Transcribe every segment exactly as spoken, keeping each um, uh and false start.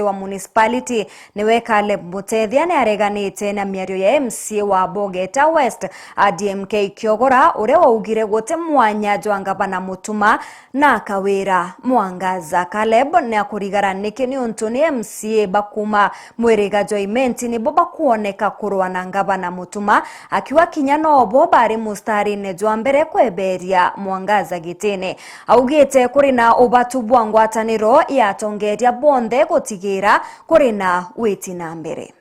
Municipality niwe Caleb Mutethia ni areganite na miario ya M C A wa Bogeta West, a D M K Kiogora, uria waugire guti mwanya jwa ngavana Mutuma na Kawira Mwangaza. Caleb ni akurigara niki niuntu ni M C A bakuma mwiriga jwa Imenti nibo bakwoneka kurwa na ngavana Mutuma, akiuga kinya nobo bari mustarine jwa mbere kweberia Mwangaza gitine. Augite kuri na ubatu bwa ngwataniro ya atongeria bonthe gutigira kuri na witi na mbere.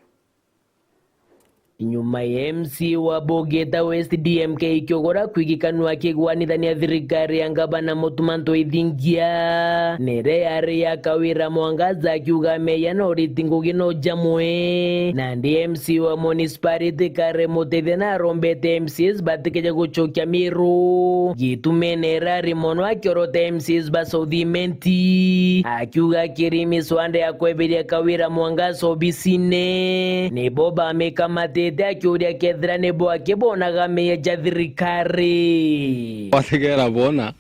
Nyuma ya M C A wa Bogeta West D M K Kiogora kwigikanua akigwanithania thirikari ya ngavana Mutuma Ntwithingia, nere yari ya Kawira Mwangaza akiuga meya no riti ngugi no jamwe. Nandi M C A wa Municipality Caleb Mutethia na arombete M C As batikeje gucokia Miru. Gitumi nere ari mono akiorota M C As ba South Imenti, akiuga kiri miswanda ya kweberia Kawira Mwangaza obisine, nibo bamikamatite akiuria kethira nibo akibonaga meya ja thirikari. Wategera bona,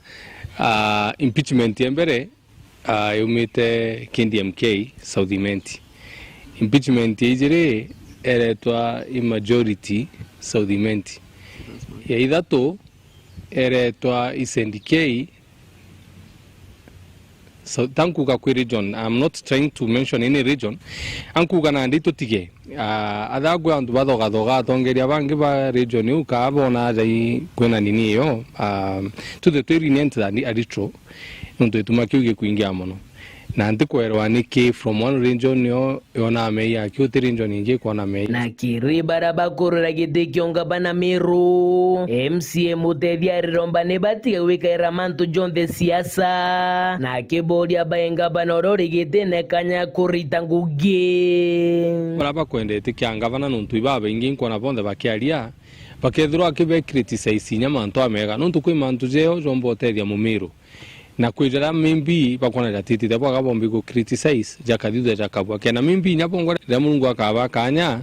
ah, impeachment ya mbere, ah, yumite K D M K South Imenti. Impeachment ya ijiri eretwa i majority South Imenti. Ya ithatu eretwa East K. So, tankuga kwi region, I'm not trying to mention any region. Ankuga nandi tutige. Ah, athagwe antu bathogathoga atongeria bangi ba region iu kaa bona aja i kwina nini iyo. Ah, tuthe twi lenient than a little. Nontu gituma kiu gikwingia mono. Na ntikwerwa niki from one region yo yona meya, kiu ti region ingi ikwona meya. Na kiri bara bakurira giti kio ngavana Miru, M C A Mutethia ariromba ni batige gwikaira mantu jonthe siasa, na akiboria bae ngavana uria uri gitine kanya kurita ngugi. Bara bakwendete kia ngavana nontu ibabaingi nkwona bonthe bakiaria, bakethirwa akibe criticize inya mantu amega, nontu kwi mantu jeo jomba utethia Mumiru. Na kwi jaria maybe bakwona jatitite bwaga bombi gu criticize, jakathithia jakabua. Kenda maybe inya bongwa riria Murungu akaba kanya,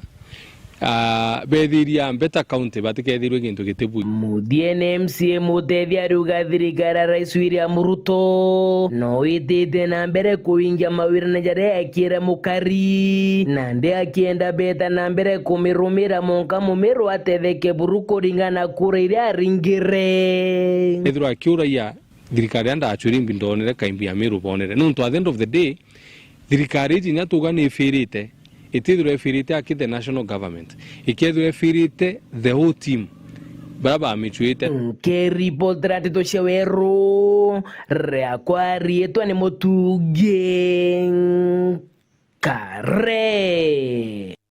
ah, bethiria mbeta county batikethirwe gintu gitibui. Muthiene M C A Mutethia ariuga thirikari ya Rais William Ruto no itite na mbere kuingia mawirane jaria ekire mukari, nandi akienda beta na mbere kumirumira monka Mumiru atetheke buru kuringana na kura iria aringire. Ethirwa akiuragia thirikari ya ndachwiri mbi ndonere kaimbi ya Miru bonere. Nontu at the end of the day, thirikari iji inya tuga ni ifirite, itithirwa ifirite aki the national government. Ikethirwa ifirite the whole team, bara bamichwite. Nkiripotera nteto cia weru, riakwa riitwa ni Mutungi Kare.